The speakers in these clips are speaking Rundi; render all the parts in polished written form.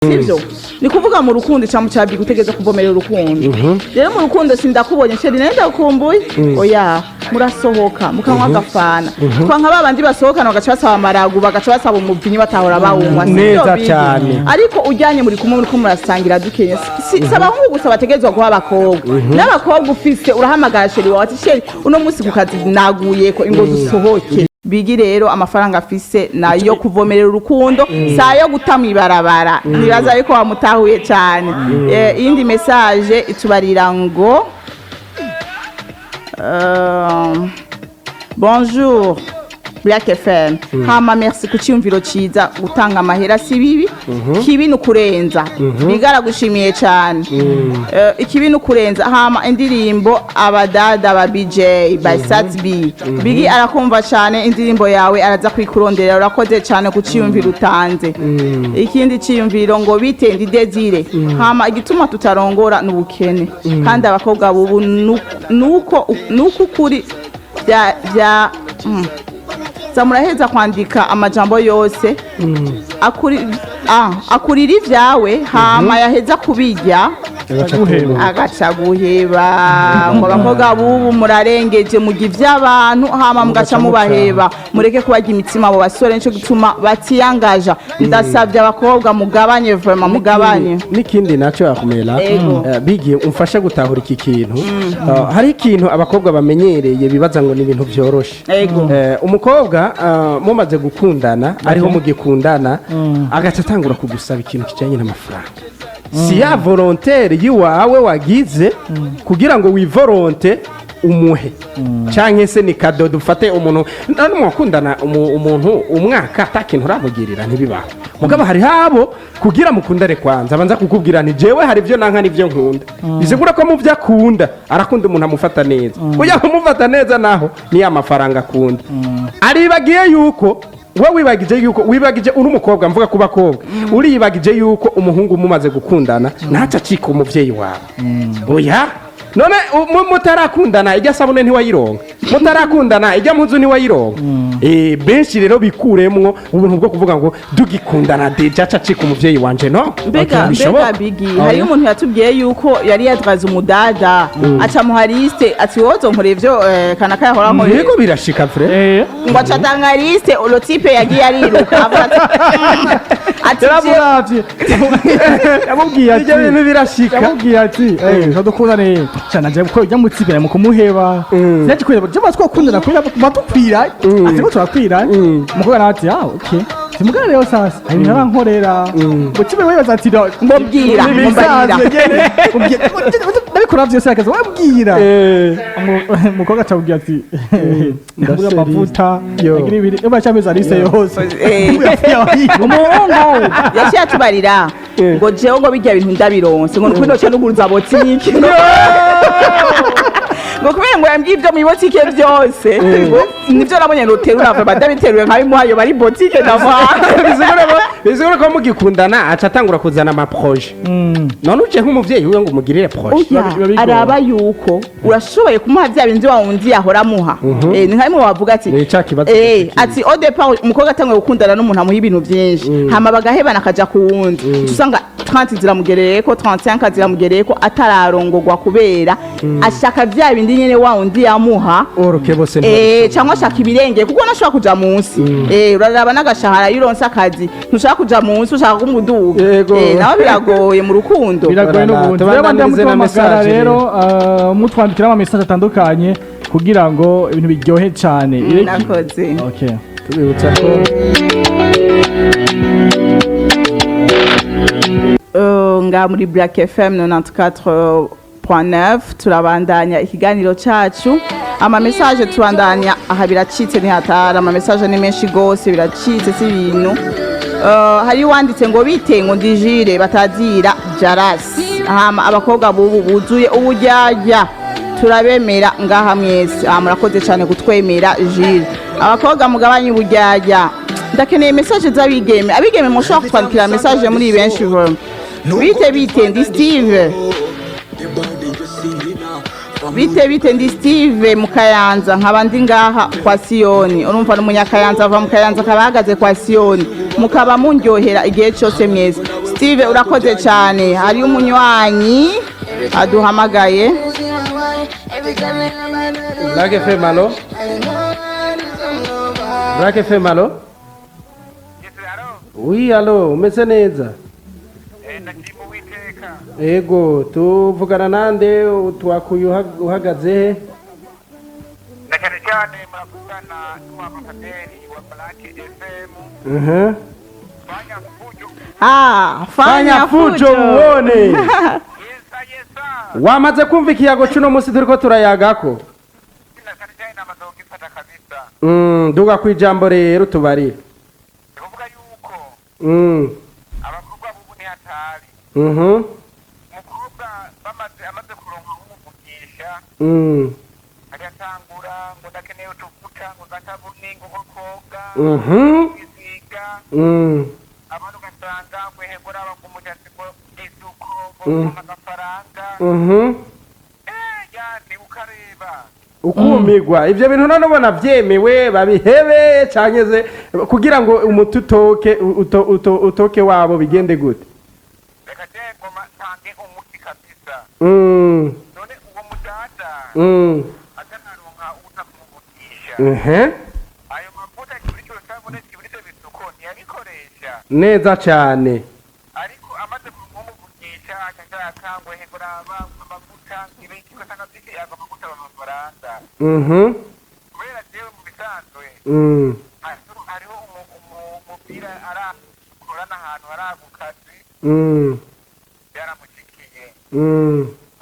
Sivyo, ni kuvuga mu rukundo cyangwa mu cyabyi gutegeza kuvomerera urukundo. Rero mu rukundo sindakubonye, chéri, nawe ndakumbuye, oya. Murasohoka mukanywa agafana, twa nka babandi basohokana bagaca basaba amaragu, bagaca basaba umuvinyu batahora bawunywa. Sivyo, Neza Bigi? cyane. Ariko ujyanye muri kumwe, muriko murasangira dukenye, si abahungu gusa bategerezwa guha abakobwa, n'abakobwa ufise urahamagara chéri wawe ati: "Chéri, uno munsi ku kazi naguyeko, ingo dusohoke." Bigi rero amafaranga afise nayo kuvomerera urukundo, si ayo guta mw'ibarabara. Nibaza yuko wamutahuye cyane. Iyindi message itubarira ngo bonjour Black FM, hama merci ku cyumviro ciza. Gutanga amahera si bibi, kibi ni ukurenza. Bigaragushimiye cyane. Ikibi ni ukurenza. Hama indirimbo "Abadada" ba BJ by Sat B, Bigi arakumva cyane indirimbo yawe, araza kwikurondera. Urakoze cyane ku cyumviro utanze. Ikindi cyiyumviro ngo: "Bite, ndi Desire. Hama igituma tutarongora n'ubukene, kandi abakobwa bubu nuko ukuri bya za muraheza kwandika amajambo yose akurira ibyawe, hama yaheza kubirya Guheba. agaca guheba." Ngo abakobwa bubu murarengeje, mujya iby'abantu hama mugaca mubaheba. Mureke kubarya imitima abo basore, nico gituma batiyangaja. Ndasabye abakobwa mugabanye, vraiment mugabanye. N'ikindi nacyo yakumera. Ego. Bigiye umfashe gutahura iki kintu. Hari ikintu abakobwa bamenyereye, bibaza ngo ni ibintu byoroshe. Umukobwa mumaze gukundana, ariho mugikundana, agaca atangura kugusaba ikintu kijyanye n'amafaranga, si ya volontaire yiwawe wagize kugira ngo wivolonte umuhe, canke se ni cadeau. Dufate umuntu none mwakundana umuntu umwaka ata kintu uramugirira, ntibibaho. Mugabo hariho abo kugira mukundane kwanza abanza kukubwira nti: "Jewe hari ibyo nanka n'ibyo nkunda." Bisigura ko mu byo akunda, arakunda umuntu amufata neza. Ujya kumufata neza naho ni ya mafaranga akunda. Aribagiye yuko wowe wibagije yuko wibagije uri umukobwa, mvuga ku bakobwa, uribagije yuko umuhungu mumaze gukundana ntaca acika umuvyeyi wawe. Oya, none mutarakundana ijya sabune ntiwayironka? Mutarakundana ijya mpuzu ntiwayironka? Benshi rero bikuremwo ubuntu bwo kuvuga ngo dugikundana déjà aca acika umuvyeyi wanje. No Mbega Bishoboka. mbega Bigi, hariyo umuntu yatubwiye yuko yari yatwaze umudada, aca muha liste ati: "Wowe uzonkorera ivyo kanaka yahora ankorera." Yego, birashika vrai. Ngo aca atanga liste, le type yagiye ariruka avuga ati Yaramuravye, yamubwiye ati Ibyo bintu birashika. Yamubwiye ati: "Eh, dukundane cyane aje ko ujya mutsigana mu kumuheba." Yaje kwera je twakundana kwera badukwira, ati ko turakwira. Umukobwa nawe ati: "Ah, okay." Simugana rero sasa hari ibintu arankorera ngo kibe wibaza ati: Mbabwira, mumbarira. Ndabikora byose akaza wabwira. Umukobwa acamubwira ati: "Ndagura amavuta." Yo. Agira ibiri iyo cyamezi arise yose. Umuhungu yaciye atubarira ngo: "Jewe ngo bijya bintu ndabironse, ngo nukuri noce nuguruza botike, ngo kubera ngo yambwiye ibyo mu botike byose, ngo nivyo nabonye noterura vuba ndabiteruye nkabimuhaye, bari botike ndamuha." Bisigura ko mugikundana aca atangura kuzana ama projets. None uje nk'umuvyeyi wiwe ngo umugirire projet? Oya. Biba bigoye. Araba yuko urashoboye kumuha bya bindi wa wundi yahora amuha. Ni nka bimwe wavuga ati Ni ca kibazo cy'ikindi. Ati au départ umukobwa atanguye gukundana n'umuntu amuha ibintu byinshi, hama bagahebana akaja ku wundi, usanga 30 ziramugereyeko, 35 ziramugereyeko atararongogwa, kubera ashaka bya bindi nyene wa wundi yamuha. Oroke bose Cyangwa ashaka ibirenge, kuko nashobora kuja munsi. Uraraba n'agashahara, iyo uronse akazi ntushaka kuja munsi, ushaka kumuduga. Yego. Nawe biragoye mu rukundo. Biragoye Voilà, n'ubundi rero bandi tubandanirize na mutuhamagara message. Rero mutwandikira ama message atandukanye kugira ngo ibintu biryohe cyane. Nakoze. Okay. Tubibutsa ko Nga muri Black FM 94.9 turabandanya ikiganiro cacu. Ama message tubandanya aha, biracitse ntihatara, ama message ni menshi gose, biracitse si ibintu. Hari wanditse ngo: "Bite, ngo ndijire batazira jarasi. Hama abakobwa bubu buzuye uburyarya, turabemera ngaha mwese." Ah, murakoze cyane kutwemera Jire. Abakobwa mugabanye uburyarya. Ndakeneye message z'abigeme. Abigeme mushobora kutwandikira message muri benshi vraiment. Bite bite, ndi Steve. Bite bite, ndi Steve mu Kayanza, nkaba ndi ngaha kwa Siyoni. Urumva ni umunyakayanza, ava mu Kayanza akaba ahagaze kwa Siyoni. Mukaba mundyohera igihe cyose mwese. Steve, urakoze cyane. Hariyo umunywanyi aduhamagaye. Black FM, allo? Black FM, allo? Oui, allo, umeze neza? Ndashima Uwiteka. Ego, tuvugana nande? Twakuye uhagaze he? Na cyane cyane muravugana n'umuambasaderi wa Black FM. Fanya Fujo. Ah, Fanya fujo uone. Yesa, yesa. Wamaze kumva ikiyago c'uno munsi turiko turayagako? Na cyane cyane namaze kugifata kabisa. Duga kwijambo rero, tubarire. Ni kuvuga yuko abakobwa b'ubu ni hatari. Umukobwa bamaze amaze kuronka umuvugisha, agatangura ngo ndakeneye utuvuta, ngo gasabuni, ngo ko koga, kwisiga. Abantu ugasanga ngo ehego raba, ngo umushatsi, ngo isuko, ngo agafaranga. Yani ukareba. Ukumigwa ivyo bintu none ubona vyemewe, babihebe canke se kugira ngo umuti utoke utoke wabo bigende gute? Reka je ngoma ntange umuti kabisa. None uwo mudada atanaronka uza kumuvugisha, ayo mavuta, kiburi cyose sabune, kiburi ivyo bisuko ntiyabikoresha. Neza cane. Ariko amaze kumuvugisha, aca ashaka ngo ehego raba amavuta ibiki, ugasanga vyinshi ago mavuta amafaranga. Kubera jewe mu bisanzwe hariho umupira arakorana ahantu hari ako kazi, byaramushikiye,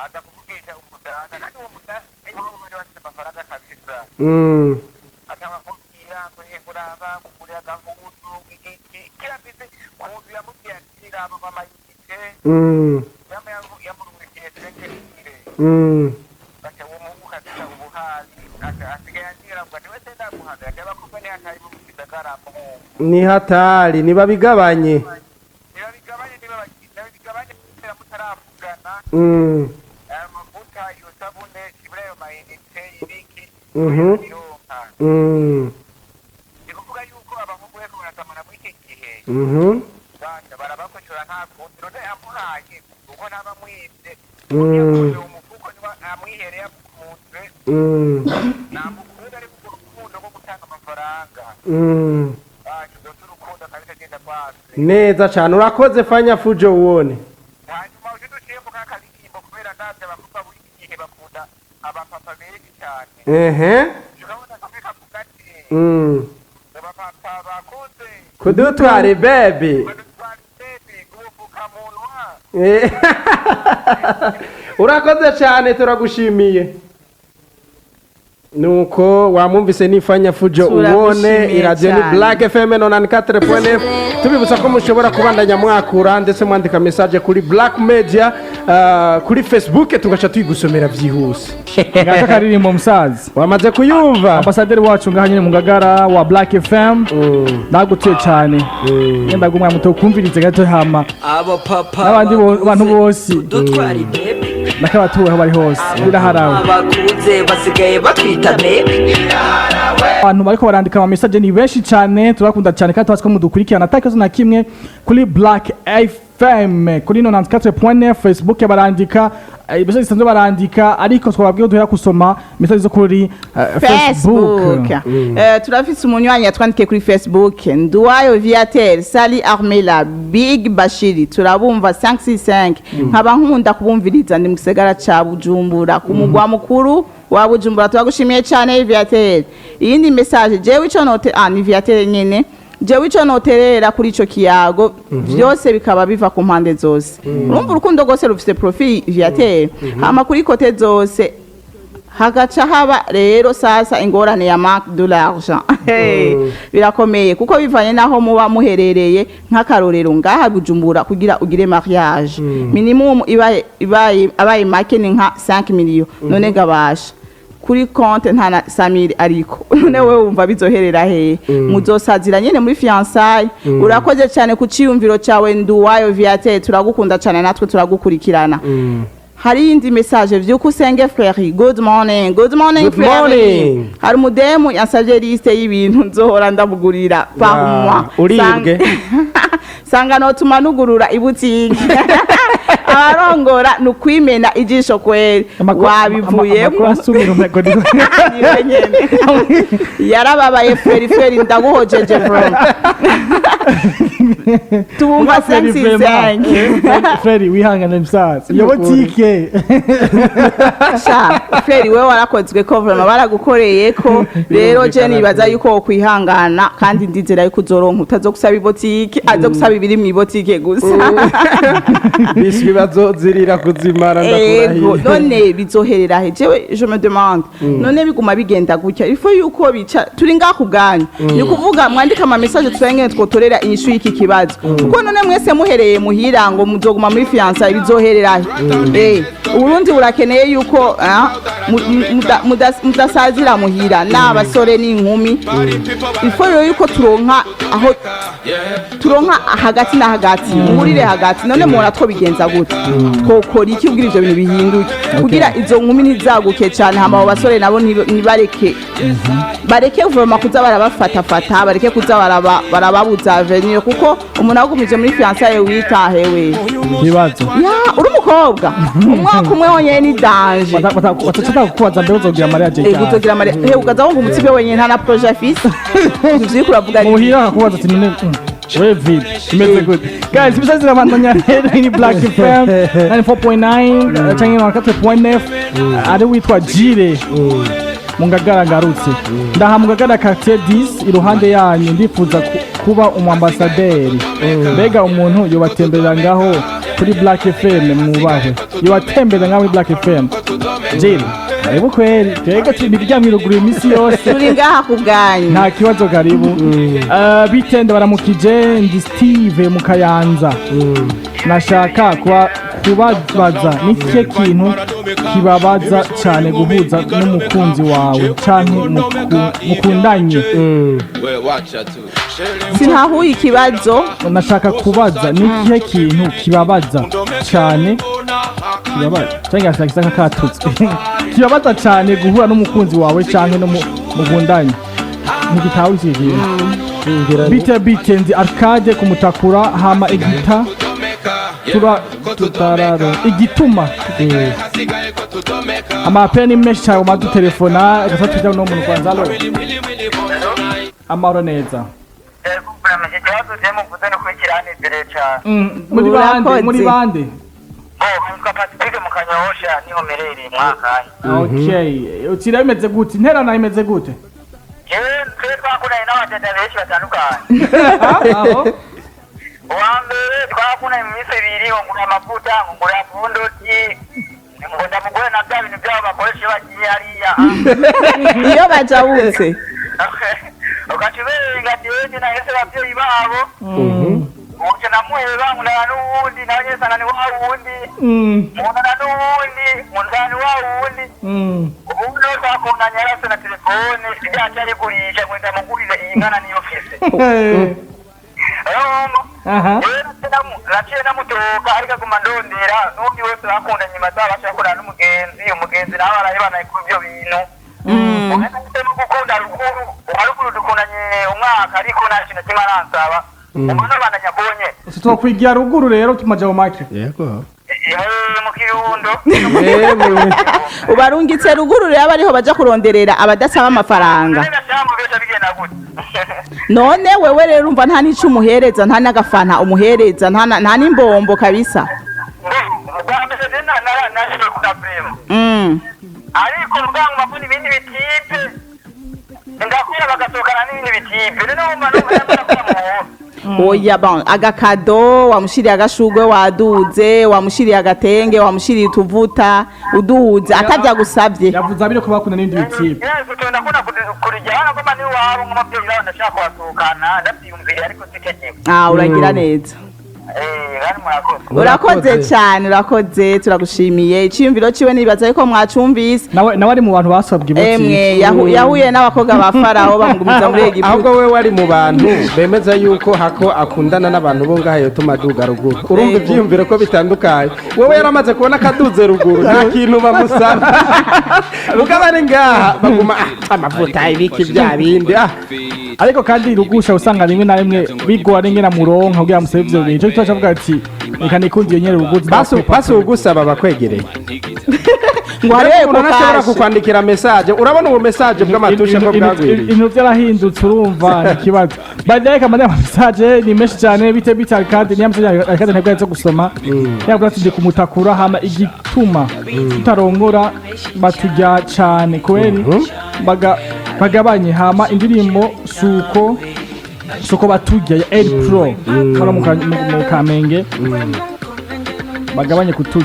aza kuvugisha umudada, kandi uwo mudada iwabo bari bafite amafaranga kabisa. Akamubwira ngo yego raba, kugurira agahuzu iki kirafise kunzu, yamubwiye ati raba mama yite, yama yamurungikiye terekire. Baca uwo muhungu kabisa ubuhazi asigaye ambwira ngo niwe se ndamuhaza, abakobwa ni hatari bo mu gisagara muhungu. Ni hatari, ntibabigabanye. Ntibabigabanye, ntibabigabanye kubera mutaravugana. Ayo mavuta, iyo sabune, ibura ayo mayinite ibiki, bironka. Ni kuvuga yuko abahungu bariko barasamana muri iki gihe, banja barabakoshora, nta kundi. None amuhaye kuko ntaba amwivye, yakoze umufuko, niba amwihereye amukunze, namukunda, ariko urwo rukundo rwo gutanga amafaranga, banja urwo si urukundo kabisa, genda kwase. Neza cane, urakoze Fanya Fujo uwone. Hanyuma uje duciyemo ka karirimbo, kubera ndavye abakobwa b'iki gihe bakunda abapapa benshi cane. Tukabona kamwe kavuga ati abapapa bakunze kudutwara ibebe, badutwara ibebe nk'ubupfukamunwa. Urakoze cyane, turagushimiye. Nuko wamwumvise ni Fanya Fujo uwone. Turagushimiye Iradiyo ni cyane. Black FM 94.9. Tubibutsa ko mushobora kubandanya mwakura ndetse mwandika message kuri Black Media, kuri Facebook, tugaca tuyigusomera byihuse. Ngaka karirimbo, musaza. Wamaze kuyumva? Ambasaderi wacu ngaha nyine mu Ngagara wa Black FM, ndagutuye cyane, ngenda gumwa muto kumvirize gato, hama abo papa n'abandi bantu bose dutwara ibebe nakabatuwe aho bari hose biraharawe. Abakuze basigaye batwita bebe. Abantu bariko barandika ama message ni benshi cyane, turakunda cyane kandi tubazi ko mudukurikirana atakibazo na kimwe kuri Black FM kuri 94.9. Facebook barandika, message zisanzwe barandika, ariko twababwiye ko duhera gusoma message zo kuri Facebook. Facebook. Turafise umunywanyi yatwandikiye kuri Facebook, Nduwayo Viatel. Sali Armela, Big Bashiri, turabumva 565, nkaba nkunda kubumviriza ndi mu gisagara ca Bujumbura, ku mugwa mukuru wa Bujumbura. Turagushimiye cyane, Viatel. Iyindi message, jewe ico note, ah, ni Viatel nyene: jewe ico noterera kuri ico kiyago, vyose bikaba biva ku mpande zose. Urumva urukundo rwose rufise profit, Viatel. Hama kuri côté zose hagaca haba rero sasa ingorane ya manque de l'argent. Hey, birakomeye kuko bivanye naho muba muherereye. Nk'akarorero ngaha Bujumbura, kugira ugire mariage, minimum ibaye abaye make ni nka 5 millions. None gabasha kuri compte nta na 5000, ariko none wewe wumva bizoherera hehe? Muzosazira nyene muri fiançailles. Urakoze cyane ku ciyumviro cyawe, Nduwayo Viateur, turagukunda cyane, natwe turagukurikirana. Hari iyindi message. Vyukusenge Fleury, good morning, good morning. Good Fleury. morning. Hari umudemu yansavye liste y'ibintu nzohora ndamugurira par mois. Uribwe. Sanga notuma nugurura ibutike. Abarongora ni ukwimena ijisho kweri. Wabivuyemo. Amakuru asubira umego. Niwe nyene yarababaye. Feri, Feri, ndaguhojeje from tubumva 565. Feri, wihangane msaza, iyo botike. Sha Feri, wewe warakozwe ko vraiment baragukoreye ko. Rero je nibaza yuko wokwihangana, kandi ndizera yuko uzoronka utazogusaba ibotike, azogusaba ibiri mu ibotike gusa. Biswi bazozirira kuzimara. Ego. Ndakurahiye. None bizoherera he? Jewe je me demande, none biguma bigenda gutya, il faut yuko bica turi ngaha ku bwanyu. Ni ukuvuga mwandika ama message twenge twotorera inyishu y'iki kibazo, kuko none mwese muhereye muhira ngo muzoguma muri fiançailles, bizoherera he? Uburundi burakeneye yuko mudasazira muhira n'abasore n'inkumi. Il faut rero yuko turonka aho turonka hagati na hagati, muhurire hagati. None mubona twobigenza gute? Twokora iki kugira ivyo bintu bihinduke, kugira izo nkumi ntizaguke cane, hama abo basore nabo ntibareke, bareke vraiment kuza barabafatafata, bareke kuza barababuza avenir, kuko umuntu agumije muri fiançailles witahewe. Ibibazo. Ya, uri umukobwa, umwaka umwe wonyene ni danger. Batacata kukubaza mbere uzogira mariage ryari. Uzogira mari he? Ukaza wumva umutsibe wenyene nta na projet afise, ivyo uriko uravuga ni Muhira akakubaza ati: "None we vipi, imeze gute?" Guys, ibisazi zirabandanya rero. Ni Black FM 94.9 canke 94.9. Ari witwa Jire mu Ngagara: ngarutse ndaha mu Ngagara, quartier 10, iruhande yanyu. Ndifuza kuba umwambasaderi. Mbega umuntu yobatemberera ngaho kuri Black FM? Mwubahe. Yobatemberera ngaho kuri Black FM? Jire, karibu kweri. Twebwe turi imiryango iruguruye iminsi yose. Turi ngaha ku bwanyu. Nta kibazo, karibu. Bitende baramukije, ndi Steve mu Kayanza. Nashaka kubabaza ni ikihe kintu kibabaza cyane guhuza n'umukunzi wawe canke mukundanye? Sintahuye ikibazo. Nashaka kubaza ni ikihe kintu kibabaza cyane, kibabaza cyangwa gisa nk'akatutse, kibabaza cyane guhura n'umukunzi wawe canke no mukundanye. Ntigitawe iki kintu. Bite bite, nzi Arcade kumutakura. Hama igita tura tutararo igituma amapera ni menshi cyane umadutelefona gasa. Tujya no muntu kwanza. Allo, amahoro neza. Ikibazo je muvuze ni ukuri kiranezereye cane. Muri bande? Urakoze. Muri bande? Bo nitwa Pacifique mu Kanyosha, niho merereye mwakanya. Okay, utira imeze gute? Interana imeze gute? Jewe twe twakundanye n'abadada benshi batandukanye. Aho. Uwa mbere twakundanye mu minsi 2, ngo ngura amavuta, ngo ngura pundoti, ngo ndamugure na bya bintu byabo bakoresha iyo bagiye hariya. Iyo bajabutse. Ugaca ubenga jewe nahese abavyeyi babo. Uca namuheba, nkundana n'uwundi, nawe nyene nsanga ni wa wundi. Nkundana n'uwundi, nkundana ni wa wundi. Ubu niwe twakundanye yarase na telefone ryacu arigurisha ngo ndamugurire iyingana niyo mfise. Urumva? Rero naciye namutoka, ariko aguma ndondera. N'undi wese bakundanye nyuma zabo aca akundana n'umugenzi, umugenzi nawe arahebana kuri ivyo bintu. Nahisemo gukunda ruguru. Uwa ruguru dukundanye umwaka, ariko nta kintu kimwe aransaba. Umuntu abandanya abonye. Twakwigira ruguru rero tumaja mu make. Yego. Mu Kirundo. Yemwe. Ubarungitse ruguru rero, abariho baja kuronderera abadasaba amafaranga. None gashambo byose bigenda gute? None wewe rero umva, nta n'ico umuhereza, nta n'agafanta umuhereza, nta n'imbombo kabisa. Bwa mbere je nashoboye kugaprema, ariko muganga mbona ibindi bitipe ndakura bagasohokana n'ibindi bitipe. Rero numva numva. Oya, bon, agakado wamushiriye, agashugwe waduze, wamushiriye agatenge, wamushiriye utuvuta uduze atavya gusabye. Yavuze abiri ko bakunda n'ibindi bitipe. Ndakunda kurijya hano ngoma n'iwabo nk'umubyeyi wabo, ndashaka kuhasohokana, ndabyiyumvira, ariko si itegeko. Ah, uragira neza. Bari murakoze. Urakoze cyane, urakoze, turagushimiye. Icyiyumviro ciwe nibaza yuko mwacumvise. Nawe ari mu bantu basabwe Emwe, ibotiki. yahuye n'abakobwa ba Farawo bamugumiza muri Egiputa. Ahubwo we wari mu bantu bemeza yuko hako akundana n'abantu bo ngaha yotuma aduga ruguru. Urumva ivyiyumviro ko bitandukanye. Wewe yaramaze kubona akaduze ruguru, nta kintu bamusaba. Mugabo ari ngaha baguma amavuta, ibiki, bya bindi. Ariko kandi rugusha usanga rimwe na rimwe bigora ingena muronka kugira musabe ivyo bintu. Ico gituma cavuga ati reka nikundiye nyene ruguzi. Basi ugusaba bakwegereye. Ngo hariyo Umuntu ntashobora Ecocash. kukwandikira message. Urabona ubu message bw'amatushe ko bwagwiriye. Ibintu byarahindutse, urumva ni ikibazo. By the way, kamane, ama message ni menshi cyane, bite bite. Kandi niyo message kandi ntabwo zo gusoma. Yavuga ati ndi kumutakura. Hama igituma tutarongora batujya cyane kubera bagabanye. Hama indirimbo suko batujya ya El Pro hano mu Kamenge, bagabanye kutu.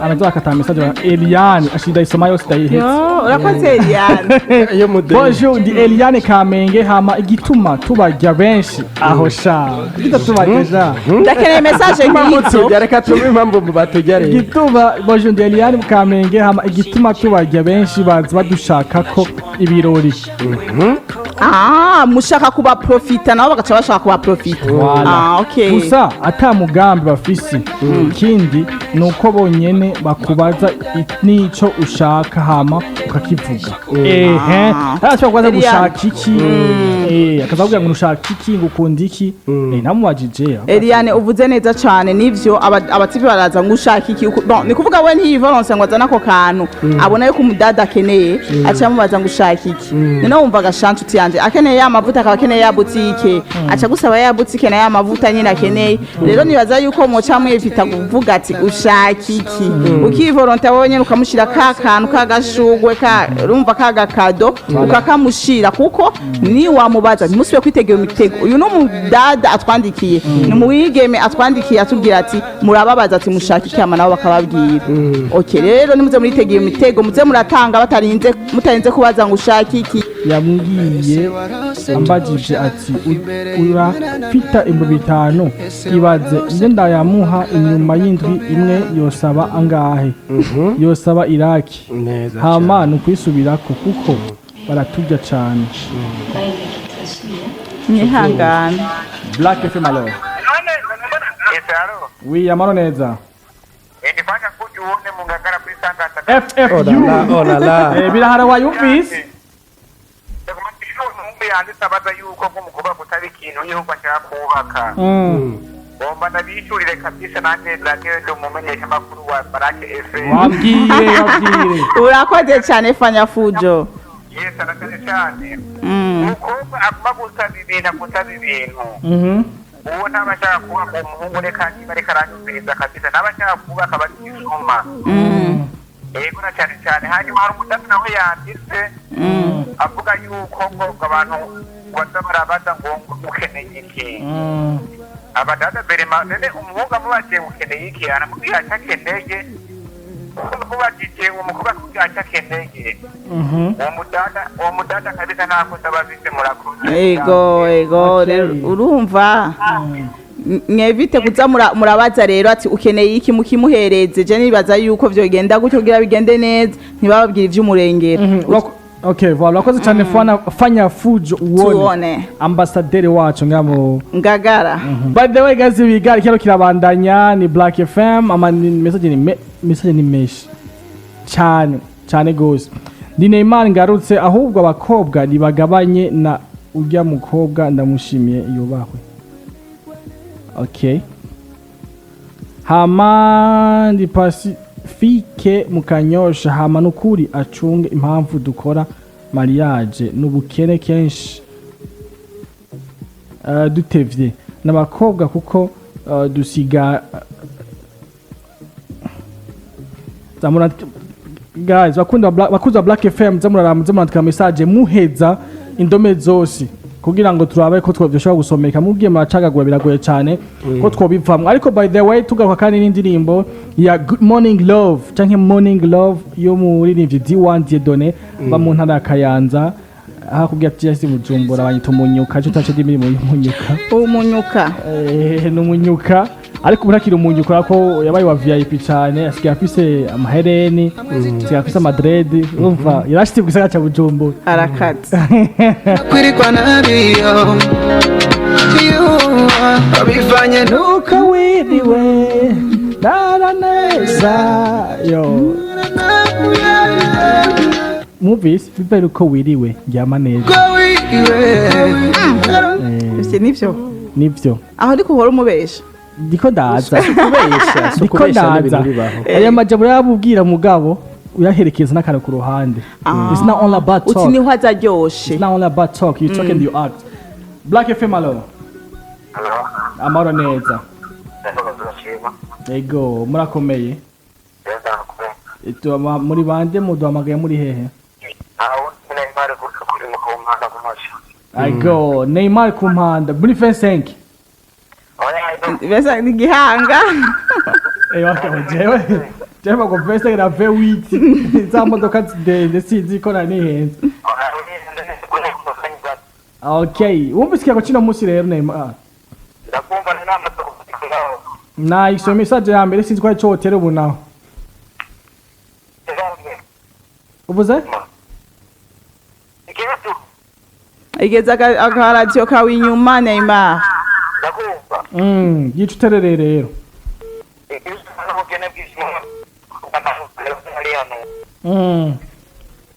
Amaze akata message ya Eliane ashinda isoma yose ndayihetse. Yo, urakoze Eliane. Iyo mudeni. Bonjour, ndi Eliane Kamenge. Hama igituma tubarya benshi aho sha, igituma tubarya sha. Ndakeneye message Impamvu nk'izo. tujya, reka tume impamvu batujya rero. Igituma, bonjour, ndi Eliane Kamenge. Hama igituma tubarya benshi, baza badushaka ko ibirori. Ah, mushaka kubaprofita, nabo bagaca bashaka kubaprofita. Voilà. Ah, okay. Gusa ata mugambi bafise. Ikindi ni uko bonyene bakubaza n'ico ushaka, hama ukakivuga. Ehe, arashobora kubaza Eliane. gushaka iki, akaza kugira ngo ushaka iki, ngo ukunda iki. Namubajije. Eliane, uvuze neza cyane. Nivyo, abatipi baraza ngo ushaka iki. Bon, ni kuvuga we ntiyivoronse ngo azane ako kantu abona yuko umudada akeneye, aca amubaza ngo ushaka iki. Noneho wumva agashansi uti yanje akeneye ya mavuta, akaba akeneye ya butike, aca gusaba ya butike na ya mavuta nyine akeneye. Rero nibaza yuko muca mwivita kuvuga ati ushaka iki, ukivoronta wowe nyene ukamushira ka kantu k'agashugwe ka urumva ka gakado ukakamushira, kuko ni wamubaza. Ntimusubire kwitegera imitego. Uyu ni umudada atwandikiye, ni umwigeme atwandikiye atubwira ati murababaza ati mushaka iki, hama nabo bakababwira. Okay, rero nimuze muritegera imitego, muze muratanga batarinze, mutarinze kubaza ngo ushaka iki. Yambwiye ambajije ati urafita 5000, ibaze nje ndayamuha inyuma y'indwi imwe yosaba angahe, yosaba iraki. Neza. Hama ni ukwisubirako kuko baraturya cane. Mwihangane. Black FM, alors. Yes, allô. Oui, amaro neza. Nifanya kuja uone mungagara kuri sangasa. Oh la la, FFU. oh la la. Birahara wayumvise. Umuhungu yanditse abaza yuko nk'umukobwa gutaba ikintu yuko ashaka kubaka. Ngomba ndabishurire kabisa, nanjye radiyo ndi umumenyeshamakuru wa Barake FM. Wabwire, wabwire. Urakoze cyane, fanya fujo. Yes, arakoze cyane. Umukobwa aguma gusaba ibintu, agusaba ibintu. Uwo ntaba ashaka kubaka. Uwo muhungu reka niba ariko aranyumviriza kabisa, ntaba ashaka kubaka, aba ari igisuma. Yego, na cyane cyane. Hanyuma hari umudamu nawe yanditse avuga yuko ngo abantu baza barabaza ngo ukeneye iki. Abadada berema none umuhungu amubagiye ngo ukeneye iki, aramubwira icyo akeneye. Umubajije uwo mukobwa akubwira icyo akeneye. Uwo mudada kabisa nta kosa aba afise. Murakoze. Ego, rero urumva mwevite kuza murabaza rero ati ukeneye iki, mukimuhereze. Je nibaza yuko vyogenda gutyo kugira bigende neza, ntibababwire ivy'umurengera. Okay, voilà, urakoze cyane fanya fujo uwone. Tuone. Ambasaderi wacu ngamo. Ngagara. By the way guys, ibigari kero kirabandanya, ni Black FM. Ama ni message, message ni menshi cyane cyane gose. Ndi Neymar ngarutse. Ahubwo abakobwa nibagabanye na urya mukobwa, ndamushimiye, yubahwe. Okay, hama ndi Pacifique mukanyosha. Hama nukuri acunge impamvu dukora mariage n'ubukene kenshi, dutevye n'abakobwa kuko dusiga zamura. Guys, bakunda bakuza Black FM, zamurandika message muheza indome zose kugira ngo turabe ko twoshobora gusomeka. Mubwiye muracagagura, biragoye cyane ko twobivamwo. Ariko by the way, tugaruka kandi n'indirimbo ya Good Morning Love canke Morning Love yo muririmbyi D1 Dieudonné ba mu ntara ya Kayanza. Aho akubwira ati jesi Bujumbura banyita umunyuka, cyo utaco imirimo y'umunyuka. Umunyuka. Ni umunyuka, ariko ubu ntakiri umunyuka ko yabaye wa VIP cyane, asigaye afise amahereni, asigaye afise amadredi, urumva yarashitse ku gisagara ca Bujumbura. Arakaze. Kwirikwa nabiyo bivanye nuko wiriwe naraneza yo muvisi bivaye uko wiriwe ndyama neza. Ivyo nivyo. Nivyo. Aho ndiko uhora umubesha. Ndiko ndaza. Kubesha si Ndiko ukubesha ndaza. n'ibintu bibaho. Aya majambo urayabubwira mugabo uyaherekeza n'akantu ku ruhande. It's not all about Uti talk. niho azaryoshe. It's not all about talk, you talk and you act. Black FM, alo. Amahoro neza. Ego, murakomeye. Muri bande, muduhamagaye muri hehe? Ego, Neymar ku mpanda muri 25. Mbese ni igihanga. Jewe jewe bago 25 na V8 za modoka ndende, sinzi ko nari nihenze. Okay, wumvise ikiyago kino munsi rero, Neymar? Nayisoma message ya mbere, sinzi ko ari cyo wotera ubu naho uvuze. Igeze akaradiyo kawe inyuma, Neymar. Yica uterereye rero.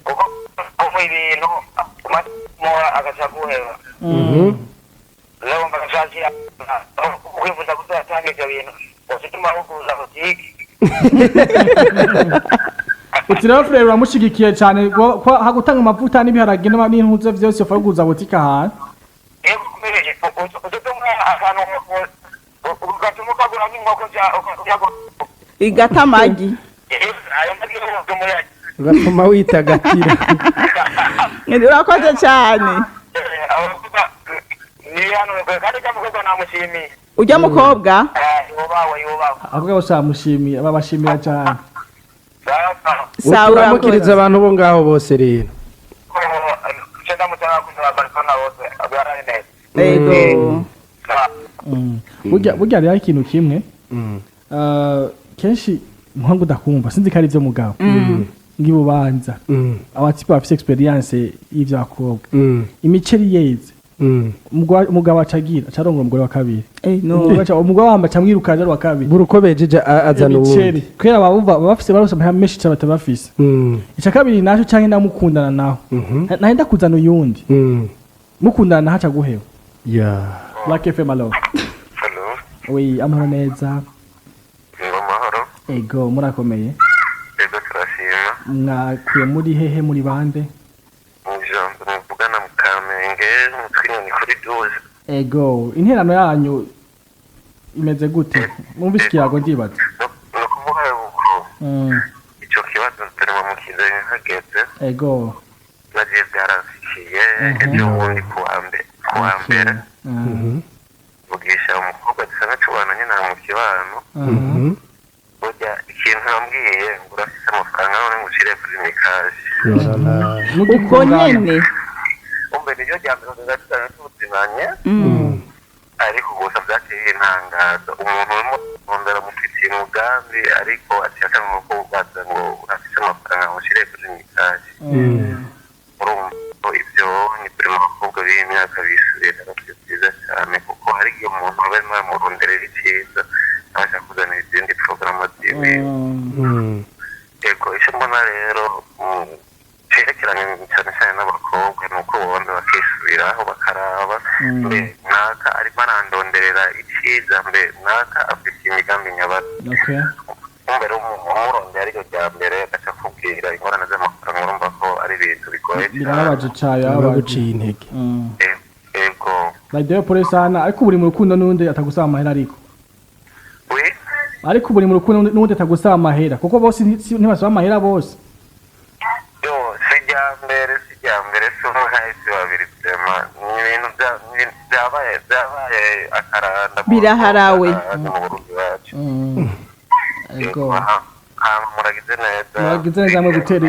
Kuko ibintu agaca guheba rero bagashakira kwifuza kuzatanga ibyo bintu ufite umahuguza butike. Uti rero Frere uramushigikiye cyane ko hagutanga amavuta n'ibiharage n'impuzu vyose ufaguza butike ahantu. Yego, kumereje udutumwe akantu ugatuma ukagura nk'inkoko. Igata amagi. Ayo magi yose umuyaga. Ugatuma witagatira. Urakoze cyane. Kandi kamukobwa namushimiye. Ujya mukobwa. Yubawe, yubawe. Avuga bose bamushimiye, babashimira cyane. Sawa. Uramukiriza abantu bo ngaho bose rero. Ego. Burya rero ikintu kimwe, kenshi umuhungu udakumva, sinzi ko ari ibyo mugabo ngibubanza abatipe bafise experience y'ivy'abakobwa, imiceri yeze, umugabo acagira acarongora umugore wa kabiri. No. Umugore wamba acamwirukana ari uwa kabiri. Buri uko bejeje azana imiceri uwundi. Kubera baba bumva bafise barose amahera menshi cyane batabafise. Ica kabiri naco, canke namukundana naho nahenda kuzana uyundi, mukundana naho aca guheba. Black FM, alo. Oui, amahoro neza. Amahoro. Ego, murakomeye. Ego, turashima. Mwakuye muri hehe, muri bande? Ijambo muvugana mu Kamenge mu Twinyoni kuri 12. Ego, interano yanyu imeze gute? Mwumvise ikiyago, ndibaza. Ni ukuvuga yuko icyo kibazo turimo mukizanye hageze. Ego. Nagiye byaransikiye ejo bundi kuwa mbere, vugisha umukobwa dusa tubana nyine mu kibano. Burya ikintu yambwiye ngo urafise amafaranga none ngo ushire kuri mikashi. Uko nyene. Umbe niryo rya mbere tuza tutari tuzimanye, ariko gusa byateye intangazo umuntu urimo kurondera mufitiye umugambi, ariko aciye atanga ko baza ngo urafise amafaranga ngo ushire kuri mikashi. Urumva ko ibyo ni buri mu bakobwa b'iyi myaka bisubira si byiza cyane, kuko hari igihe umuntu aba arimo amuronderera icyiza abasha kuzanira izindi porogaramu ziwe. Yego, icyo mbona rero cerekeranye cyane cyane n'abakobwa ni uko babona bakisubiraho bakaraba mbe naka arimo arandonderera icyiza, mbe naka afite imigambi nyabato. Umva rero umuntu umurondera ariryo rya mbere agaca akubwira ingorane z'amafaranga, urumva ko ari ibintu bigoye cyane. Birababaje cyane, biba birababaje. guciye intege. Yego. By the way, pole sana, ariko buri mu rukundo n'undi atagusaba amahera, ariko we ariko buri mu rukundo n'undi atagusaba amahera, kuko bose ntibasaba amahera bose. Yo, si irya mbere, si irya mbere, si umwe si babiri, vraiment ni ibintu byabaye akaranda Biraharawe. mu Burundi wacu. Ego. Hama muragize neza. Muragize neza mwe gutera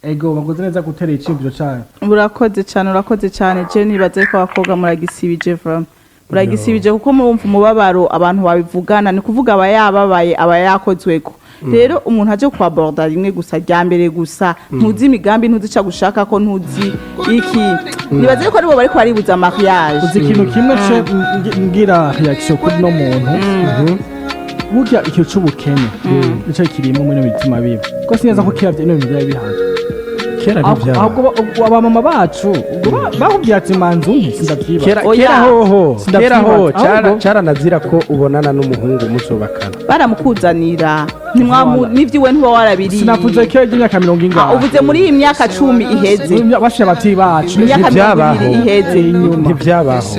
Ego, bakoze neza gutera iciyumviro cayo. Urakoze cyane, urakoze cyane. Je nibaze ko abakobwa muragisibije, vraiment muragisibije, kuko murumva umubabaro abantu babivugana. Ni kuvuga aba yababaye, aba yakozweko. Rero umuntu aje kwa borda rimwe gusa, rya mbere gusa, ntuzi imigambi, ntuzi ico agushaka, ko ntuzi iki. Nibaze ko aribo bariko baribuza mariage. Uzi ikintu kimwe ce ngira reaction kuri no muntu? Burya ikintu c'ubukene nico kirimo muri ino mitima bibi, ko sineza ko kera ino bintu byari bihari. Kera ntibyaba. Ahubwo abamama bacu ubwo bakubwira ati manzu umpe, sindavyiba. Kera Oya. kera hoho, Sindavyibaza. kera ho Ahubwo- caranazira ko ubonana n'umuhungu musobakana. Baramukuzanira, ntimwamu Voilà. n'ivyiwe ntuba warabiriye. Sinavuze kera ry'imyaka mirongo Ah, ingahe. uvuze muri iyi myaka 10 iheze. Bashira abavyeyi bacu. Imyaka Ntibyabaho. 20 iheze. Inyuma. Ntibyabaho.